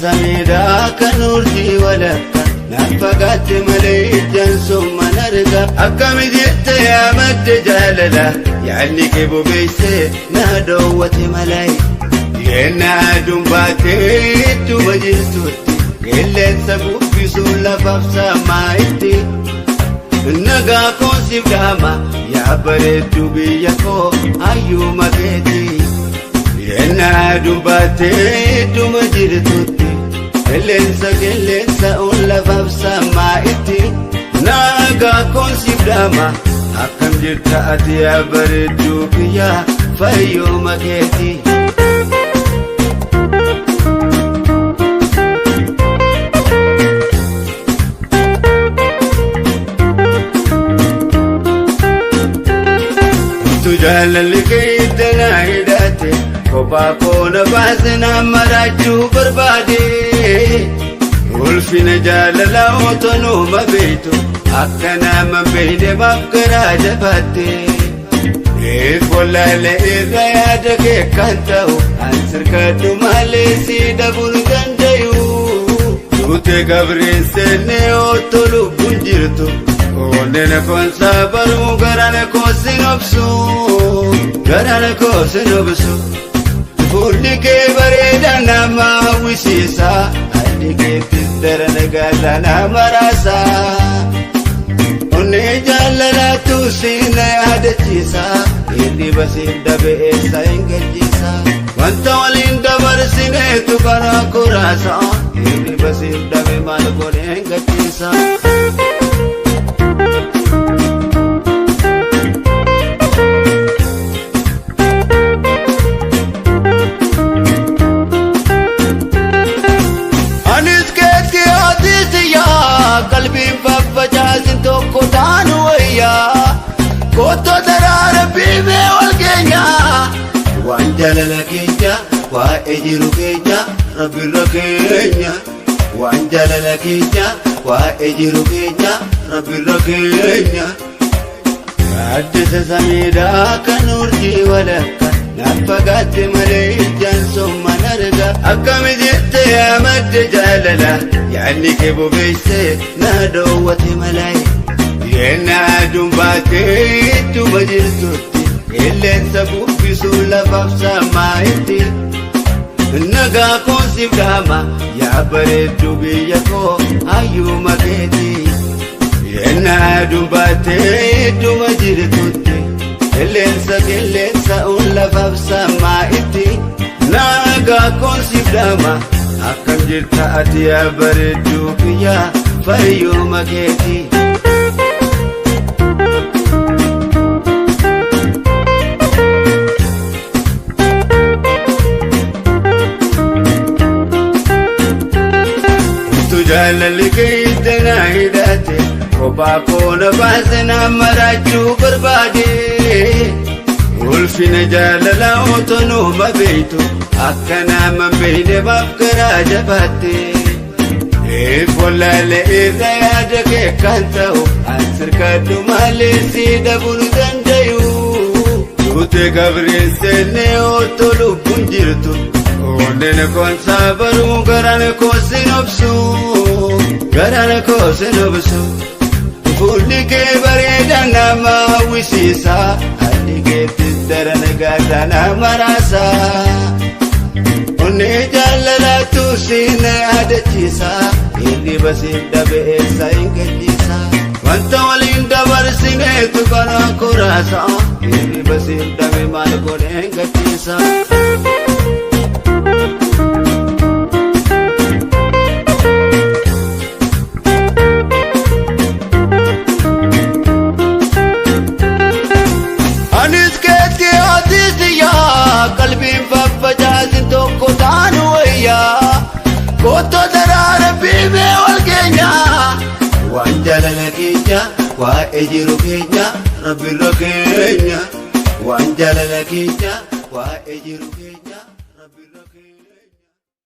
Samiidhaa kan urjii walakka naaf fagaatte malee ijaan somman arga. Akkami jette yaa madda jaalala, yaadni kee bobeessee na dhoowwate malee. Yennaa aduun baatee ittuma jirtutti, qilleensa bubbisuun lafaaf samaa'itti. Nagaa koo siif dhaama, yaa bareedduu biyya koo, hayyuma keeti. Yennaa aduun baatee ittuma jirtutti, qilleensa qilleensa ol lafaaf samaa'itti. Nagaa koo siif dhaama, akkam jirta ati yaa bareedduu biyya, fayyuma keeti. Jaalalli keessa na hidhate, kophaa koo na baase, na maraachuu barbaade. Ulfina jaalala otoo numa beektu, akka nama beekne maaf garaa jabaatte? Eef wallaalee irra yaada kee kan ta'u, an sirkadhu malee si dhabuun dandayu. Duute qabriin seennee otoo lubbuun jirtu. Onneen koonsaa baruu, garaan koo sin obsu, garaan koo sin obsu. Fuulli kee bareeda nama hawwisiisa, haalli keettis daran gaala nama raasa. Onnee jaalalaatu si na yaadachiisa, hirriba siin dhabe eessa hin galchiisa. Wanta waliin dabarsineetu karaa kuraasa, hirriba siin dhabe maal godhee hin galchiisa. Anis keetti atis yaa, qalbiin faffacaasin, tokko taanu wayyaa. Kotoo daraara biimee wal keenya. Waan jaalala keenya, waa'ee jiru keenya, rabbirra keenya. Waan jaalala keenya, waa'ee jiru keenya, rabbirra keenya. Gaaddisa samiidhaa kan urjii walakka naaf fagaatte malee ijaan somman arga. Akkami jette yaa madda jaalala, yaadni kee bobeessee na dhoowwate malee. Yennaa aduun baatee ittuma jirtutti, qilleensa bubbisuu lafaaf samaa'itti. Nagaa koo siif dhaama, yaa bareedduu biyya koo, hayyuma keeti. Yennaa aduun baatee ittuma jirtutti, qilleensa qilleensa ol lafaaf samaa'itti. Nagaa koo siif dhaama, akkam jirta ati yaa bareedduu biyya, fayyuma keeti. Jaalalli keessa na hidhate, kophaa koo na baase, na maraachuu barbaade. Ulfina jaalala otoo numa beektu, akka nama beekne maaf garaa jabaatte? Eef wallaalee irra yaada kee kan ta'u, an sirkadhu malee si dhabuun dandayu. Duute qabriin seennee otoo lubbuun jirtu. Onneen koonsaa baruu, garaan koo sin obsu, garaan koo sin obsu. Fuulli kee bareeda nama hawwisiisa, haalli keettis daran gaala nama raasa. Onnee jaalalaatu si na yaadachiisa, hirriba siin dhabe eessa hin galchiisa. Wanta waliin dabarsineetu karaa kuraasa, hirriba siin dhabe maal godhee hin galchiisa. Anis keetti atis yaa, qalbiin faffacaasin, tokko taanu wayyaa. Kotoo daraara biimee wal keenya. Waan jaalala keenya, waa'ee jiru keenya, rabbirra keenya. Waan jaalala keenya, waa'ee jiru keenya.